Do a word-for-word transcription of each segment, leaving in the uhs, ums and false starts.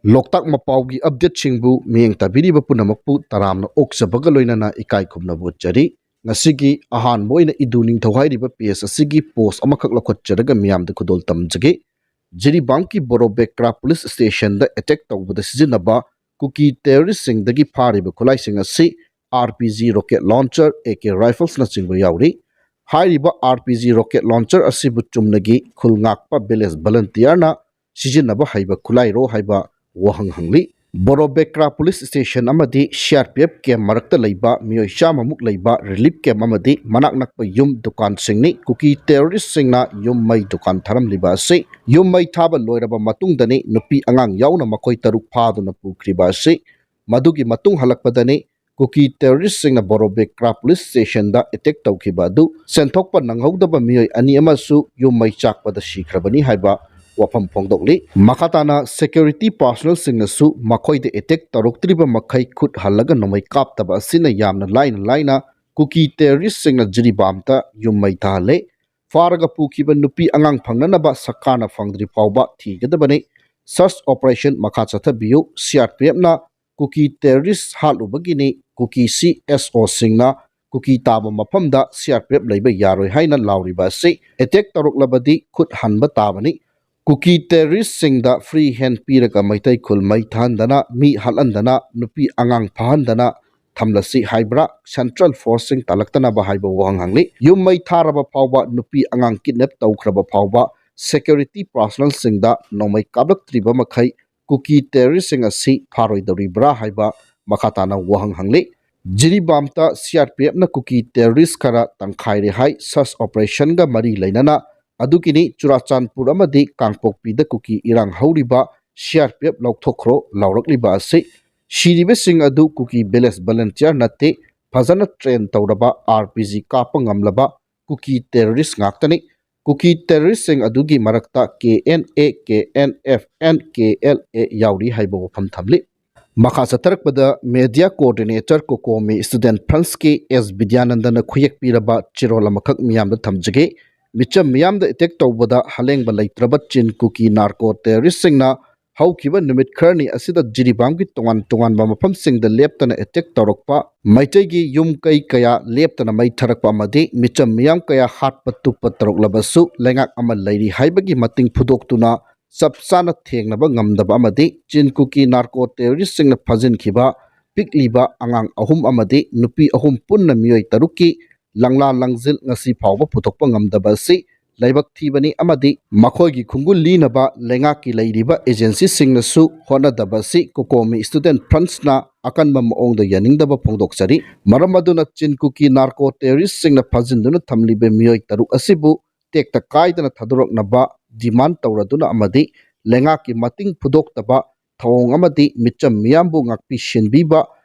ꯂꯣꯛꯇꯥꯛ ꯃꯄꯥꯎꯒꯤ ꯑꯞꯗꯦꯠꯁꯤꯡꯕꯨ ꯃꯤꯠꯌꯦꯡ ꯇꯥꯕꯤꯔꯤꯕ ꯄꯨꯝꯅꯃꯛꯄꯨ ꯇꯔꯥꯝꯅ ꯑꯣꯛꯆꯕꯒ ꯂꯣꯏꯅꯅ ꯏꯀꯥꯏ ꯈꯨꯝꯅꯕ ꯎꯠꯆꯔꯤ꯫ ꯉꯁꯤꯒꯤ ꯑꯍꯥꯟꯕ ꯑꯣꯏꯅ ꯏꯗꯨ ꯅꯤꯡꯊꯧ ꯍꯥꯏꯔꯤꯕ ꯄꯦꯖ ꯑꯁꯤꯒꯤ ꯄꯣꯁ ꯑꯃꯈꯛ ꯂꯧꯈꯠꯆꯔꯒ ꯃꯤꯌꯥꯝꯗ ꯈꯨꯗꯣꯜ ꯇꯝꯖꯒꯦ꯫ ꯖꯤꯔꯤꯕꯥꯝꯒꯤ ꯕꯣꯔꯣꯕꯦꯀ꯭ꯔꯥ ꯄꯨꯂꯤꯁ ꯁ꯭ꯇꯦꯁꯟꯗ ꯑꯦꯇꯦꯛ ꯇꯧꯕꯗ ꯁꯤꯖꯤꯟꯅꯕ ꯀꯨꯀꯤ ꯇꯦꯔꯣꯔꯤꯁꯁꯤꯡꯗꯒꯤ ꯐꯥꯔꯤꯕ ꯈꯨꯠꯂꯥꯏꯁꯤꯡ ꯑꯁꯤ R P G rocket launcher, A K ꯔꯥꯏꯐꯜꯁꯅꯆꯤꯡꯕ ꯌꯥꯎꯔꯤ꯫ ꯍꯥꯏꯔꯤꯕ R P G rocket launcher ꯑꯁꯤꯕꯨ ꯆꯨꯝꯅꯒꯤ ꯈꯨꯜ ꯉꯥꯛꯄ ꯚꯤꯂꯦꯖ ꯚꯂꯟꯇꯤꯌꯔꯅ ꯁꯤꯖꯤꯟꯅꯕ ꯍꯩꯕ ꯈꯨꯠꯂꯥꯏꯔꯣ ꯍꯥꯏꯕ ꯋꯥꯍꯪ ꯍꯪꯂꯤ꯫ ꯕꯣꯔꯣꯕꯦꯀ꯭ꯔꯥ ꯄꯨꯂꯤꯁ ꯁ꯭ꯇꯦꯁꯟ ꯑꯃꯗꯤ C R P F camp ꯃꯔꯛꯇ ꯂꯩꯕ ꯃꯤꯑꯣꯏ ꯆꯥꯝꯃꯃꯨꯛ ꯂꯩꯕ ꯔꯤꯂꯤꯐ ꯀꯦꯝꯞ ꯑꯃꯗꯤ ꯃꯅꯥꯛ ꯅꯛꯄ ꯌꯨꯝ ꯗꯨꯀꯥꯟꯁꯤꯡꯅꯤ ꯀꯨꯀꯤ ꯇꯦꯔꯣꯔꯤꯁꯁꯤꯡꯅ ꯌꯨꯝ ꯃꯩ ꯗꯨꯀꯥꯟ ꯊꯥꯔꯝꯂꯤꯕ ꯑꯁꯤ꯫ ꯌꯨꯝ ꯃꯩ ꯊꯥꯕ ꯂꯣꯏꯔꯕ ꯃꯇꯨꯡꯗꯅꯤ ꯅꯨꯄꯤ ꯑꯉꯥꯡ ꯌꯥꯎꯅ ꯃꯈꯣꯏ ꯇꯔꯨꯛ ꯐꯥꯗꯨꯅ ꯄꯨꯈ꯭ꯔꯤꯕ ꯑꯁꯤ꯫ ꯃꯗꯨꯒꯤ ꯃꯇꯨꯡ ꯍꯜꯂꯛꯄꯗꯅꯤ ꯀꯨꯀꯤ ꯇꯦꯔꯣꯔꯤꯁꯁꯤꯡꯅ ꯕꯣꯔꯣꯕꯦꯀ꯭ꯔꯥ ꯄꯨꯂꯤꯁ ꯁ꯭ꯇꯦꯁꯟꯗ ꯑꯦꯇꯦꯛ ꯇꯧꯈꯤꯕ ꯑꯗꯨ ꯁꯦꯟꯊꯣꯛꯄ ꯅꯪꯍꯧꯗꯕ ꯃꯤꯑꯣꯏ ꯑꯅꯤ ꯑꯃꯁꯨ ꯌꯨꯝ ꯃꯩ ꯆꯥꯛꯄꯗ ꯁꯤꯈ꯭ꯔꯕꯅꯤ ꯍꯥꯏꯕ ꯋꯥꯐꯝ ꯐꯣꯡꯗꯣꯛꯂꯤ꯫ ꯃꯈꯥ ꯇꯥꯅ ꯁꯦꯀ꯭ꯌꯨꯔꯤꯇꯤ ꯄꯥꯔꯁꯣꯅꯦꯜꯁꯤꯡꯅꯁꯨ ꯃꯈꯣꯏꯗ ꯑꯦꯇꯦꯛ ꯇꯧꯔꯛꯇ꯭ꯔꯤꯕ ꯃꯈꯩ ꯈꯨꯠ ꯍꯜꯂꯒ ꯅꯣꯡꯃꯩ ꯀꯥꯞꯇꯕ ꯑꯁꯤꯅ ꯌꯥꯝꯅ ꯂꯥꯏꯅ ꯂꯥꯏꯅ ꯀꯨꯀꯤ ꯇꯦꯔꯣꯔꯤꯁꯁꯤꯡꯅ ꯖꯤꯔꯤꯕꯥꯝꯇ ꯌꯨꯝ ꯃꯩ ꯊꯥꯍꯜꯂꯦ꯫ ꯐꯥꯔꯒ ꯄꯨꯈꯤꯕ ꯅꯨꯄꯤ ꯑꯉꯥꯡ ꯐꯪꯅꯅꯕ ꯁꯔꯀꯥꯔꯅ ꯐꯪꯗ꯭ꯔꯤ ꯐꯥꯎꯕ ꯊꯤꯒꯗꯕꯅꯤ꯫ ꯁꯔꯆ ꯑꯣꯄꯔꯦꯁꯟ ꯃꯈꯥ ꯆꯠꯊꯕꯤꯌꯨ꯫ ꯁꯤ ꯑꯥꯔ ꯄꯤ ꯑꯦꯐꯅ ꯀꯨꯀꯤ ꯇꯦꯔꯣꯔꯤꯁ ꯍꯥꯠꯂꯨꯕꯒꯤꯅꯤ ꯀꯨꯀꯤ ꯁꯤ ꯑꯦꯁ ꯑꯣꯁꯤꯡꯅ ꯀꯨꯀꯤ ꯇꯥꯕ ꯃꯐꯝꯗ ꯁꯤ ꯑꯥꯔ ꯄꯤ ꯑꯦꯐ ꯂꯩꯕ ꯌꯥꯔꯣꯏ ꯍꯥꯏꯅ ꯂꯥꯎꯔꯤꯕ ꯑꯁꯤ꯫ ꯑꯦꯇꯦꯛ ꯇꯧꯔꯛꯂꯕꯗꯤ ꯈꯨꯠ ꯍꯟꯕ ꯇꯥꯕꯅꯤ꯫ ꯀꯨꯀꯤ ꯇꯦꯔꯣꯔꯤꯁꯁꯤꯡꯗ ꯐ꯭ꯔꯤ ꯍꯦꯟ ꯄꯤꯔꯒ ꯃꯩꯇꯩ ꯈꯨꯜ ꯃꯩ ꯊꯥꯍꯟꯗꯅ, ꯃꯤ ꯍꯥꯠꯍꯟꯗꯅ, ꯅꯨꯄꯤ ꯑꯉꯥꯡ ꯐꯥꯍꯟꯗꯅ ꯊꯝꯂꯁꯤ ꯍꯥꯏꯕ꯭ꯔꯥ? ꯁꯦꯟꯇ꯭ꯔꯦꯜ ꯐꯣꯔꯁꯁꯤꯡ ꯇꯥꯜꯂꯛꯇꯅꯕ ꯍꯥꯏꯕ ꯋꯥꯍꯪ ꯍꯪꯂꯤ꯫ ꯌꯨꯝ ꯃꯩ ꯊꯥꯔꯕ ꯐꯥꯎꯕ ꯅꯨꯄꯤ ꯑꯉꯥꯡ ꯀꯤꯗꯅꯦꯞ ꯇꯧꯈ꯭ꯔꯕ ꯐꯥꯎꯕ ꯁꯦꯀ꯭ꯌꯨꯔꯤꯇꯤ ꯄꯥꯔꯁꯣꯅꯦꯜꯁꯤꯡꯗ ꯅꯣꯡꯃꯩ ꯀꯥꯞꯂꯛꯇ꯭ꯔꯤꯕ ꯃꯈꯩ ꯀꯨꯀꯤ ꯇꯦꯔꯣꯔꯤꯁꯁꯤꯡ ꯑꯁꯤ ꯐꯥꯔꯣꯏꯗꯧꯔꯤꯕ꯭ꯔꯥ ꯍꯥꯏꯕ ꯃꯈꯥ ꯇꯥꯅ ꯋꯥꯍꯪ ꯍꯪꯂꯤ꯫ ꯖꯤꯔꯤꯕꯥꯝꯇ ꯁꯤ ꯑꯥꯔ ꯄꯤ ꯑꯦꯐꯅ ꯀꯨꯀꯤ ꯇꯦꯔꯣꯔꯤꯁ ꯈꯔ ꯇꯪꯈꯥꯏꯔꯦ ꯍꯥꯏ꯫ ꯁꯔꯆ ꯑꯣꯄꯔꯦꯁꯟꯒ ꯃꯔꯤ ꯂꯩꯅꯅ ꯑꯗꯨꯒꯤꯅꯤ ꯆꯨꯔꯥꯆꯥꯟꯄꯨꯔ ꯑꯃꯗꯤ ꯀꯥꯡꯄꯣꯛꯄꯤꯗ ꯀꯨꯀꯤ ꯏꯔꯥꯡ ꯍꯧꯔꯤꯕ ꯁꯤ ꯑꯥꯔ ꯄꯤ ꯑꯦꯐ ꯂꯧꯊꯣꯛꯈ꯭ꯔꯣ ꯂꯥꯎꯔꯛꯂꯤꯕ ꯑꯁꯤ꯫ ꯁꯤꯔꯤꯕꯁꯤꯡ ꯑꯗꯨ ꯀꯨꯀꯤ ꯚꯤꯂꯦꯖ ꯚꯂꯟꯇꯤꯌꯔ ꯅꯠꯇꯦ, ꯐꯖꯅ ꯇ꯭ꯔꯦꯟ ꯇꯧꯔꯕ ꯑꯥꯔ ꯄꯤ ꯖꯤ ꯀꯥꯞꯄ ꯉꯝꯂꯕ ꯀꯨꯀꯤ ꯇꯦꯔꯣꯔꯤꯁ ꯉꯥꯛꯇꯅꯤ꯫ ꯀꯨꯀꯤ ꯇꯦꯔꯣꯔꯤꯁꯁꯤꯡ ꯑꯗꯨꯒꯤ ꯃꯔꯛꯇ K N A, K N F N, K L A ꯌꯥꯎꯔꯤ ꯍꯥꯏꯕ ꯋꯥꯐꯝ ꯊꯝꯂꯤ꯫ ꯃꯈꯥ ꯆꯠꯊꯔꯛꯄꯗ ꯃꯦꯗꯤꯌꯥ ꯀꯣꯑꯣꯔꯗꯤꯅꯦꯇꯔ ꯀꯣꯀꯣꯃꯤ ꯁ꯭ꯇꯨꯗꯦꯟꯠ ꯐ꯭ꯔꯟꯁꯀꯤ ꯑꯦꯁ ꯕꯤꯗ꯭ꯌꯥꯅꯟꯗꯅ ꯈꯨꯌꯦꯛ ꯄꯤꯔꯕ ꯆꯦꯔꯣꯜ ꯑꯃꯈꯛ ꯃꯤꯌꯥꯝꯗ ꯊꯝꯖꯒꯦ꯫ ꯃꯤꯆꯝ ꯃꯤꯌꯥꯝꯗ ꯑꯦꯇꯦꯛ ꯇꯧꯕꯗ ꯍꯂꯦꯡꯕ ꯂꯩꯇ꯭ꯔꯕ ꯆꯤꯟ ꯀꯨꯀꯤ ꯅꯥꯔꯀꯣ ꯇꯦꯔꯣꯔꯤꯁꯁꯤꯡꯅ ꯍꯧꯈꯤꯕ ꯅꯨꯃꯤꯠ ꯈꯔꯅꯤ ꯑꯁꯤꯗ ꯖꯤꯔꯤꯕꯥꯝꯒꯤ ꯇꯣꯉꯥꯟ ꯇꯣꯉꯥꯟꯕ ꯃꯐꯝꯁꯤꯡꯗ ꯂꯦꯞꯇꯅ ꯑꯦꯇꯦꯛ ꯇꯧꯔꯛꯄ, ꯃꯩꯇꯩꯒꯤ ꯌꯨꯝ ꯀꯩ ꯀꯌꯥ ꯂꯦꯞꯇꯅ ꯃꯩ ꯊꯥꯔꯛꯄ ꯑꯃꯗꯤ ꯃꯤꯆꯝ ꯃꯤꯌꯥꯝ ꯀꯌꯥ ꯍꯥꯠꯄ ꯇꯨꯞꯄ ꯇꯧꯔꯛꯂꯕꯁꯨ ꯂꯩꯉꯥꯛ ꯑꯃ ꯂꯩꯔꯤ ꯍꯥꯏꯕꯒꯤ ꯃꯇꯤꯡ ꯐꯨꯗꯣꯛꯇꯨꯅ ꯆꯞ ꯆꯥꯅ ꯊꯦꯡꯅꯕ ꯉꯝꯗꯕ ꯑꯃꯗꯤ ꯆꯤꯟ ꯀꯨꯀꯤ ꯅꯥꯔꯀꯣ ꯇꯦꯔꯣꯔꯤꯁꯁꯤꯡꯅ ꯐꯥꯖꯤꯟꯈꯤꯕ ꯄꯤꯛꯂꯤꯕ ꯑꯉꯥꯡ ꯑꯍꯨꯝ ꯑꯃꯗꯤ ꯅꯨꯄꯤ ꯑꯍꯨꯝ ꯄꯨꯟꯅ ꯃꯤꯑꯣꯏ ꯇꯔꯨꯛꯀꯤ ꯂꯪꯂꯥ ꯂꯪꯖꯤꯜ ꯉꯁꯤ ꯐꯥꯎꯕ ꯄꯨꯊꯣꯛꯄ ꯉꯝꯗꯕ ꯑꯁꯤ ꯂꯥꯏꯕꯛ ꯊꯤꯕꯅꯤ ꯑꯃꯗꯤ ꯃꯈꯣꯏꯒꯤ ꯈꯣꯡꯒꯨꯜ ꯂꯤꯅꯕ ꯂꯩꯉꯥꯛꯀꯤ ꯂꯩꯔꯤꯕ ꯑꯦꯖꯦꯟꯁꯤꯁꯤꯡꯅꯁꯨ ꯍꯣꯠꯅꯗꯕ ꯑꯁꯤ ꯀꯣꯀꯣꯃꯤ ꯁ꯭ꯇꯨꯗꯦꯟꯠ ꯐ꯭ꯔꯟꯠꯁꯅ ꯑꯀꯟꯕ ꯃꯑꯣꯡꯗ ꯌꯥꯅꯤꯡꯗꯕ ꯐꯣꯡꯗꯣꯛꯆꯔꯤ꯫ ꯃꯔꯝ ꯑꯗꯨꯅ ꯆꯤꯟ ꯀꯨꯀꯤ ꯅꯥꯔꯀꯣ ꯇꯦꯔꯣꯔꯤꯁꯁꯤꯡꯅ ꯐꯥꯖꯤꯟꯗꯨꯅ ꯊꯝꯂꯤꯕ ꯃꯤꯑꯣꯏ ꯇꯔꯨꯛ ꯑꯁꯤꯕꯨ ꯇꯦꯛꯇ ꯀꯥꯏꯗꯅ ꯊꯥꯗꯣꯔꯛꯅꯕ ꯗꯤꯃꯥꯟ ꯇꯧꯔꯗꯨꯅ ꯑꯃꯗꯤ ꯂꯩꯉꯥꯛꯀꯤ ꯃꯇꯤꯡ ꯐꯨꯗꯣꯛꯇꯕ ꯊꯧꯑꯣꯡ ꯑꯃꯗꯤ ꯃꯤꯆꯝ ꯃꯤꯌꯥꯝꯕꯨ ꯉꯥꯛꯄꯤ ꯁꯦꯟꯕꯤꯕ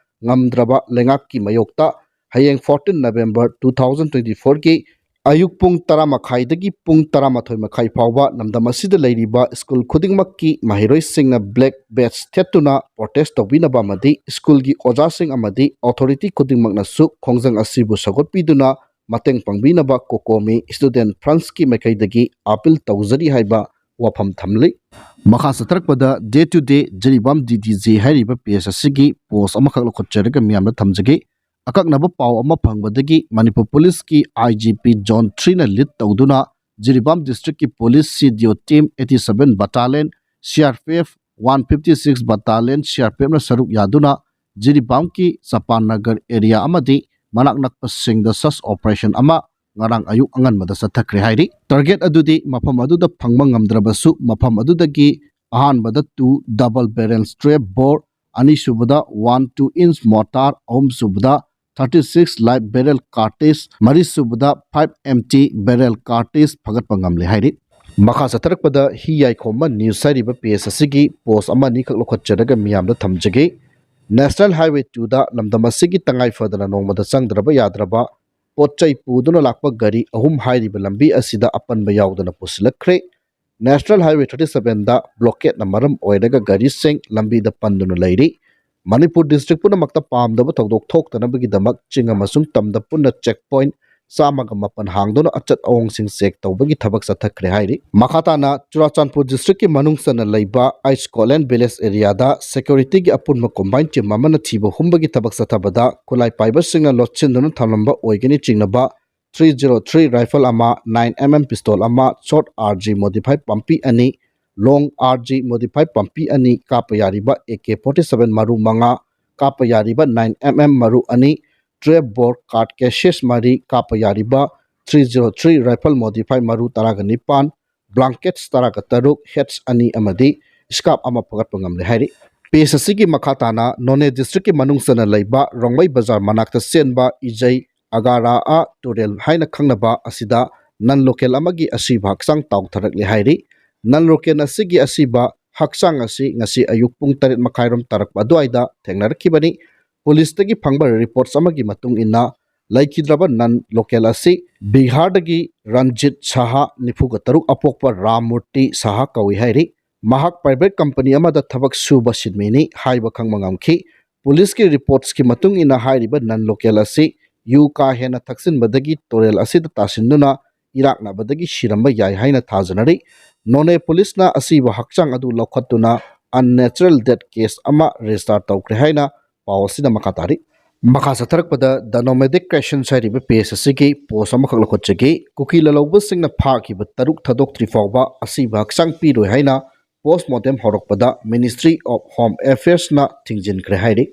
ꯉꯝꯗ꯭ꯔꯕ ꯂꯩꯉꯥꯛꯀꯤ ꯃꯥꯌꯣꯛꯇ ꯍꯌꯦꯡ fourteen November two thousand twenty fourꯒꯤ ꯑꯌꯨꯛ ꯄꯨꯡ ꯇꯔꯥ ꯃꯈꯥꯏꯗꯒꯤ ꯄꯨꯡ ꯇꯔꯥꯃꯥꯊꯣꯏ ꯃꯈꯥꯏ ꯐꯥꯎꯕ ꯂꯝꯗꯝ ꯑꯁꯤꯗ ꯂꯩꯔꯤꯕ ꯁ꯭ꯀꯨꯜ ꯈꯨꯗꯤꯡꯃꯛꯀꯤ ꯃꯍꯩꯔꯣꯏꯁꯤꯡꯅ black badge ꯊꯦꯠꯇꯨꯅ protest ꯇꯧꯕꯤꯅꯕ ꯑꯃꯗꯤ ꯁ꯭ꯀꯨꯜꯒꯤ ꯑꯣꯖꯥꯁꯤꯡ ꯑꯃꯗꯤ authority ꯈꯨꯗꯤꯡꯃꯛꯅꯁꯨ ꯈꯣꯡꯖꯪ ꯑꯁꯤꯕꯨ ꯁꯧꯒꯠꯄꯤꯗꯨꯅ ꯃꯇꯦꯡ ꯄꯥꯡꯕꯤꯅꯕ ꯀꯣꯀꯣꯃꯤ ꯁ꯭ꯇꯨꯗꯦꯟꯠ ꯐ꯭ꯔꯟꯠꯁꯀꯤ ꯃꯥꯏꯀꯩꯗꯒꯤ ꯑꯥꯄꯤꯜ ꯇꯧꯖꯔꯤ ꯍꯥꯏꯕ ꯋꯥꯐꯝ ꯊꯝꯂꯤ꯫ ꯃꯈꯥ ꯆꯠꯊꯔꯛꯄꯗ Day to Day Jiribam D D J ꯍꯥꯏꯔꯤꯕ page ꯑꯁꯤꯒꯤ post ꯑꯃꯈꯛ ꯂꯧꯈꯠꯆꯔꯒ ꯃꯤꯌꯥꯝꯗ ꯊꯝꯖꯒꯦ꯫ ꯑꯀꯛꯅꯕ ꯄꯥꯎ ꯑꯃ ꯐꯪꯕꯗꯒꯤ ꯃꯅꯤꯄꯨꯔ ꯄꯨꯂꯤꯁꯀꯤ I G P Zone threeꯅ lead ꯇꯧꯗꯨꯅ Jiribam districtꯀꯤ police C D O team eighty seven battalion, C R P F one fifty six battalion, C R P Fꯅ ꯁꯔꯨꯛ ꯌꯥꯗꯨꯅ ꯖꯤꯔꯤꯕꯥꯝꯒꯤ ꯆꯄꯥꯟ ꯅꯒꯔ area ꯑꯃꯗꯤ ꯃꯅꯥꯛ ꯅꯛꯄꯁꯤꯡꯗ search operation ꯑꯃ ꯉꯔꯥꯡ ꯑꯌꯨꯛ ꯑꯉꯟꯕꯗ ꯆꯠꯊꯈ꯭ꯔꯦ ꯍꯥꯏꯔꯤ꯫ Target ꯑꯗꯨꯗꯤ ꯃꯐꯝ ꯑꯗꯨꯗ ꯐꯪꯕ ꯉꯝꯗ꯭ꯔꯕꯁꯨ ꯃꯐꯝ ꯑꯗꯨꯗꯒꯤ ꯑꯍꯥꯟꯕꯗ two double barrel strap bore, ꯑꯅꯤꯁꯨꯕꯗ one two inch mortar, ꯑꯍꯨꯝꯁꯨꯕꯗ thirty six live barrel cartridge, ꯃꯔꯤꯁꯨꯕꯗ five empty barrel cartridge ꯐꯒꯠꯄ ꯉꯝꯂꯦ ꯍꯥꯏꯔꯤ꯫ ꯃꯈꯥ ꯆꯠꯊꯔꯛꯄꯗ ꯍꯤ ꯌꯥꯏꯈꯣꯝꯕ news ꯍꯥꯏꯔꯤꯕ page ꯑꯁꯤꯒꯤ post ꯑꯃ ꯑꯅꯤꯈꯛ ꯂꯧꯈꯠꯆꯔꯒ ꯃꯤꯌꯥꯝꯗ ꯊꯝꯖꯒꯦ꯫ National Highway twoꯗ ꯂꯝꯗꯝ ꯑꯁꯤꯒꯤ ꯇꯉꯥꯏ ꯐꯗꯅ ꯅꯣꯡꯃꯗ ꯆꯪꯗ꯭ꯔꯕ ꯌꯥꯗ꯭ꯔꯕ ꯄꯣꯠ ꯆꯩ ꯄꯨꯗꯨꯅ ꯂꯥꯛꯄ ꯒꯥꯔꯤ ꯑꯍꯨꯝ ꯍꯥꯏꯔꯤꯕ ꯂꯝꯕꯤ ꯑꯁꯤꯗ ꯑꯄꯟꯕ ꯌꯥꯎꯗꯅ ꯄꯨꯁꯤꯜꯂꯛꯈ꯭ꯔꯦ꯫ National Highway thirty sevenꯗ blockadeꯅ ꯃꯔꯝ ꯑꯣꯏꯔꯒ ꯒꯥꯔꯤꯁꯤꯡ ꯂꯝꯕꯤꯗ ꯄꯟꯗꯨꯅ ꯂꯩꯔꯤ꯫ ꯃꯅꯤꯄꯨꯔ district ꯄꯨꯝꯅꯃꯛꯇ ꯄꯥꯝꯗꯕ ꯊꯧꯗꯣꯛ ꯊꯣꯛꯇꯅꯕꯒꯤꯗꯃꯛ ꯆꯤꯡ ꯑꯃꯁꯨꯡ ꯇꯝꯗ ꯄꯨꯟꯅ check point ꯆꯥꯝꯃꯒ ꯃꯥꯄꯟ ꯍꯥꯡꯗꯨꯅ ꯑꯆꯠ ꯑꯋꯣꯡꯁꯤꯡ ꯆꯦꯛ ꯇꯧꯕꯒꯤ ꯊꯕꯛ ꯆꯠꯊꯈ꯭ꯔꯦ ꯍꯥꯏꯔꯤ꯫ ꯃꯈꯥ ꯇꯥꯅ ꯆꯨꯔꯥꯆꯥꯟꯄꯨꯔ ꯗꯤꯁꯇ꯭ꯔꯤꯛꯀꯤ ꯃꯅꯨꯡ ꯆꯟꯅ ꯂꯩꯕ ꯑꯩꯁ ꯀꯣꯂꯦꯟ ꯚꯤꯂꯦꯖ ꯑꯦꯔꯤꯌꯥꯗ ꯁꯦꯀ꯭ꯌꯨꯔꯤꯇꯤꯒꯤ ꯑꯄꯨꯟꯕ ꯀꯣꯝꯕꯥꯏꯟ ꯇꯤꯝ ꯑꯃꯅ ꯊꯤꯕ ꯍꯨꯝꯕꯒꯤ ꯊꯕꯛ ꯆꯠꯊꯕꯗ ꯈꯨꯠꯂꯥꯏ ꯄꯥꯏꯕꯁꯤꯡꯅ ꯂꯣꯠꯁꯤꯟꯗꯨꯅ ꯊꯝꯂꯝꯕ ꯑꯣꯏꯒꯅꯤ ꯆꯤꯡꯅꯕ three zero three rifle ꯑꯃ, nine M M pistol ꯑꯃ, short R G modified ꯄꯥꯝꯕꯤ ꯑꯅꯤ, long R G modified ꯄꯥꯝꯕꯤ ꯑꯅꯤ, ꯀꯥꯞꯄ ꯌꯥꯔꯤꯕ A K forty seven ꯃꯔꯨ ꯃꯉꯥ, ꯀꯥꯞꯄ ꯌꯥꯔꯤꯕ nine M M ꯃꯔꯨ ꯑꯅꯤ, twelve bore card cases ꯃꯔꯤ, ꯀꯥꯞꯄ ꯌꯥꯔꯤꯕ three zero three rifle modified ꯃꯔꯨ ꯇꯔꯥꯒ ꯅꯤꯄꯥꯟ, blankets ꯇꯔꯥꯒ ꯇꯔꯨꯛ, hats ꯑꯅꯤ ꯑꯃꯗꯤ scarf ꯑꯃ ꯐꯒꯠꯄ ꯉꯝꯂꯦ ꯍꯥꯏꯔꯤ꯫ ꯄꯦꯖ ꯑꯁꯤꯒꯤ ꯃꯈꯥ ꯇꯥꯅ ꯅꯣꯅꯦ ꯗꯤꯁꯇ꯭ꯔꯤꯛꯀꯤ ꯃꯅꯨꯡ ꯆꯟꯅ ꯂꯩꯕ ꯔꯣꯡꯃꯩ ꯕꯖꯥꯔ ꯃꯅꯥꯛꯇ ꯆꯦꯟꯕ ꯏꯖꯩ ꯑꯒꯥꯔꯥ ꯇꯨꯔꯦꯜ ꯍꯥꯏꯅ ꯈꯪꯅꯕ ꯑꯁꯤꯗ non local ꯑꯃꯒꯤ ꯑꯁꯤꯕ ꯍꯛꯆꯥꯡ ꯇꯥꯎꯊꯔꯛꯂꯦ ꯍꯥꯏꯔꯤ꯫ Non local ꯑꯁꯤꯒꯤ ꯑꯁꯤꯕ ꯍꯛꯆꯥꯡ ꯑꯁꯤ ꯉꯁꯤ ꯑꯌꯨꯛ ꯄꯨꯡ ꯇꯔꯦꯠ ꯃꯈꯥꯏꯔꯣꯝ ꯇꯥꯔꯛꯄ ꯑꯗꯨꯋꯥꯏꯗ ꯊꯦꯡꯅꯔꯛꯈꯤꯕꯅꯤ꯫ ꯄꯨꯂꯤꯁꯇꯒꯤ ꯐꯪꯕ ꯔꯤꯄꯣꯔꯠꯁ ꯑꯃꯒꯤ ꯃꯇꯨꯡ ꯏꯟꯅ, ꯂꯩꯈꯤꯗ꯭ꯔꯕ non local ꯑꯁꯤ ꯕꯤꯍꯥꯔꯗꯒꯤ ꯔꯟꯖꯤꯠ ꯁꯍꯥ, ꯅꯤꯐꯨꯒ ꯇꯔꯨꯛ ꯑꯄꯣꯛꯄ ꯔꯥꯝ ꯃꯨꯔꯇꯤ ꯁꯍꯥ ꯀꯧꯏ ꯍꯥꯏꯔꯤ꯫ ꯃꯍꯥꯛ ꯄ꯭ꯔꯥꯏꯚꯦꯠ ꯀꯝꯄꯅꯤ ꯑꯃꯗ ꯊꯕꯛ ꯁꯨꯕ ꯁꯤꯟꯃꯤꯅꯤ ꯍꯥꯏꯕ ꯈꯪꯕ ꯉꯝꯈꯤ꯫ ꯄꯨꯂꯤꯁꯀꯤ ꯔꯤꯄꯣꯔꯠꯁꯀꯤ ꯃꯇꯨꯡ ꯏꯟꯅ, ꯍꯥꯏꯔꯤꯕ non local ꯑꯁꯤ ꯌꯨ ꯀꯥ ꯍꯦꯟꯅ ꯊꯛꯆꯤꯟꯕꯗꯒꯤ ꯇꯨꯔꯦꯜ ꯑꯁꯤꯗ ꯇꯥꯁꯤꯟꯗꯨꯅ ꯏꯔꯥꯛꯅꯕꯗꯒꯤ ꯁꯤꯔꯝꯕ ꯌꯥꯏ ꯍꯥꯏꯅ ꯊꯥꯖꯅꯔꯤ꯫ ꯅꯣꯅꯦ ꯄꯨꯂꯤꯁꯅ ꯑꯁꯤꯕ ꯍꯛꯆꯥꯡ ꯑꯗꯨ ꯂꯧꯈꯠꯇꯨꯅ unnatural death case ꯑꯃ ꯔꯦꯖꯤꯁꯇꯥꯔ ꯇꯧꯈ꯭ꯔꯦ ꯍꯥꯏꯅ ꯄꯥꯎ ꯑꯁꯤꯗ ꯃꯈꯥ ꯇꯥꯔꯤ꯫ ꯃꯈꯥ ꯆꯠꯊꯔꯛꯄꯗ The Nomadic Questions ꯍꯥꯏꯔꯤꯕ ꯄꯦꯖ ꯑꯁꯤꯒꯤ ꯄꯣꯁ ꯑꯃꯈꯛ ꯂꯧꯈꯠꯆꯒꯦ꯫ ꯀꯨꯀꯤ ꯂꯂꯧꯕꯁꯤꯡꯅ ꯐꯥꯈꯤꯕ ꯇꯔꯨꯛ ꯊꯥꯗꯣꯛꯇ꯭ꯔꯤ ꯐꯥꯎꯕ ꯑꯁꯤꯕ ꯍꯛꯆꯥꯡ ꯄꯤꯔꯣꯏ ꯍꯥꯏꯅ ꯄꯣꯁꯃꯣꯔꯇꯦꯝ ꯍꯧꯔꯛꯄꯗ Ministry of Home Affairsꯅ ꯊꯤꯡꯖꯤꯟꯈ꯭ꯔꯦ ꯍꯥꯏꯔꯤ꯫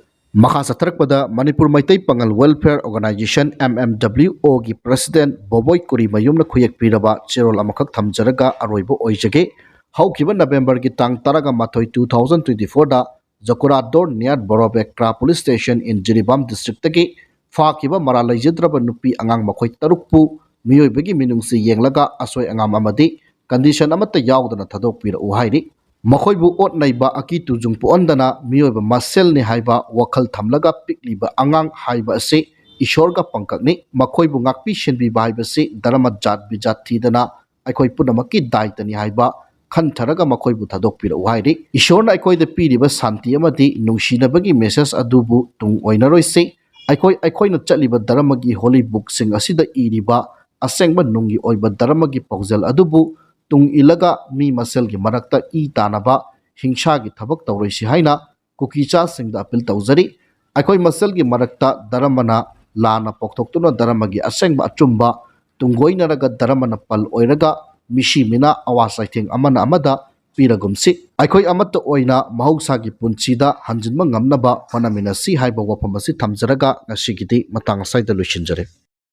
ꯃꯈꯥ ꯆꯠꯊꯔꯛꯄꯗ ꯃꯅꯤꯄꯨꯔ ꯃꯩꯇꯩ ꯄꯥꯉꯜ Welfare Organization, M M W O ꯒꯤ President ꯕꯣꯕꯣꯏ ꯀꯨꯔꯤꯃꯌꯨꯝꯅ ꯈꯨꯌꯦꯛ ꯄꯤꯔꯕ ꯆꯦꯔꯣꯜ ꯑꯃꯈꯛ ꯊꯝꯖꯔꯒ ꯑꯔꯣꯏꯕ ꯑꯣꯏꯖꯒꯦ꯫ ꯍꯧꯈꯤꯕ ꯅꯕꯦꯝꯕꯔꯒꯤ ꯇꯥꯡ ꯇꯔꯥꯃꯥꯊꯣꯏ, two thousand twenty fourꯗ ꯖꯀꯨꯔꯥꯗꯣꯔ near ꯕꯣꯔꯣꯕꯦꯀ꯭ꯔꯥ police station in Jiribam districtꯇꯒꯤ ꯐꯥꯈꯤꯕ ꯃꯔꯥꯜ ꯂꯩꯖꯗ꯭ꯔꯕ ꯅꯨꯄꯤ ꯑꯉꯥꯡ ꯃꯈꯣꯏ ꯇꯔꯨꯛꯄꯨ ꯃꯤꯑꯣꯏꯕꯒꯤ ꯃꯤꯅꯨꯡꯁꯤ ꯌꯦꯡꯂꯒ ꯑꯁꯣꯏ ꯑꯉꯥꯝ ꯑꯃꯗꯤ condition ꯑꯃꯠꯇ ꯌꯥꯎꯗꯅ ꯊꯥꯗꯣꯛꯄꯤꯔꯛꯎ ꯍꯥꯏꯔꯤ꯫ ꯃꯈꯣꯏꯕꯨ ꯑꯣꯠ ꯅꯩꯕ, ꯑꯀꯤ ꯇꯨꯖꯨꯡ ꯄꯣꯛꯍꯟꯗꯅ ꯃꯤꯑꯣꯏꯕ ꯃꯁꯦꯜꯅꯤ ꯍꯥꯏꯕ ꯋꯥꯈꯜ ꯊꯝꯂꯒ ꯄꯤꯛꯂꯤꯕ ꯑꯉꯥꯡ ꯍꯥꯏꯕ ꯑꯁꯤ ꯏꯁꯣꯔꯒ ꯄꯪꯀꯛꯅꯤ꯫ ꯃꯈꯣꯏꯕꯨ ꯉꯥꯛꯄꯤ ꯁꯦꯟꯕꯤꯕ ꯍꯥꯏꯕꯁꯤ ꯙꯔꯃ ꯖꯥꯠ ꯕꯤꯖꯥꯠ ꯊꯤꯗꯅ ꯑꯩꯈꯣꯏ ꯄꯨꯝꯅꯃꯛꯀꯤ ꯗꯥꯏꯇꯅꯤ ꯍꯥꯏꯕ ꯈꯟꯊꯔꯒ ꯃꯈꯣꯏꯕꯨ ꯊꯥꯗꯣꯛꯄꯤꯔꯛꯎ ꯍꯥꯏꯔꯤ꯫ ꯏꯁꯣꯔꯅ ꯑꯩꯈꯣꯏꯗ ꯄꯤꯔꯤꯕ ꯁꯥꯟꯇꯤ ꯑꯃꯗꯤ ꯅꯨꯡꯁꯤꯅꯕꯒꯤ message ꯑꯗꯨꯕꯨ ꯇꯨꯡ ꯑꯣꯏꯅꯔꯣꯏꯁꯤ꯫ ꯑꯩꯈꯣꯏ, ꯑꯩꯈꯣꯏꯅ ꯆꯠꯂꯤꯕ ꯙꯔꯃꯒꯤ ꯍꯣꯂꯤ ꯕꯨꯛꯁꯤꯡ ꯑꯁꯤꯗ ꯏꯔꯤꯕ ꯑꯁꯦꯡꯕ ꯅꯨꯡꯒꯤ ꯑꯣꯏꯕ ꯙꯔꯃꯒꯤ ꯄꯥꯎꯖꯦꯜ ꯑꯗꯨꯕꯨ ꯇꯨꯡ ꯏꯜꯂꯒ ꯃꯤ ꯃꯁꯦꯜꯒꯤ ꯃꯔꯛꯇ ꯏ ꯇꯥꯅꯕ, ꯍꯤꯡꯁꯥꯒꯤ ꯊꯕꯛ ꯇꯧꯔꯣꯏꯁꯤ ꯍꯥꯏꯅ ꯀꯨꯀꯤꯆꯥꯁꯤꯡꯗ ꯑꯄꯤꯜ ꯇꯧꯖꯔꯤ꯫ ꯑꯩꯈꯣꯏ ꯃꯁꯦꯜꯒꯤ ꯃꯔꯛꯇ ꯙꯔꯃꯅ ꯂꯥꯟꯅ ꯄꯣꯛꯊꯣꯛꯇꯨꯅ ꯙꯔꯃꯒꯤ ꯑꯁꯦꯡꯕ ꯑꯆꯨꯝꯕ ꯇꯨꯡꯒꯣꯏꯅꯔꯒ ꯙꯔꯃꯅ ꯄꯜ ꯑꯣꯏꯔꯒ ꯃꯤꯁꯤ ꯃꯤꯅꯥ ꯑꯋꯥ ꯆꯩꯊꯦꯡ ꯑꯃꯅ ꯑꯃꯗ ꯄꯤꯔꯒꯨꯝꯁꯤ꯫ ꯑꯩꯈꯣꯏ ꯑꯃꯠꯇ ꯑꯣꯏꯅ ꯃꯍꯧꯁꯥꯒꯤ ꯄꯨꯟꯁꯤꯗ ꯍꯟꯖꯤꯟꯕ ꯉꯝꯅꯕ ꯍꯣꯠꯅꯃꯤꯟꯅꯁꯤ ꯍꯥꯏꯕ ꯋꯥꯐꯝ ꯑꯁꯤ ꯊꯝꯖꯔꯒ ꯉꯁꯤꯒꯤꯗꯤ ꯃꯇꯥꯡ ꯑꯁ꯭ꯋꯥꯏꯗ ꯂꯣꯏꯁꯤꯟꯖꯔꯦ꯫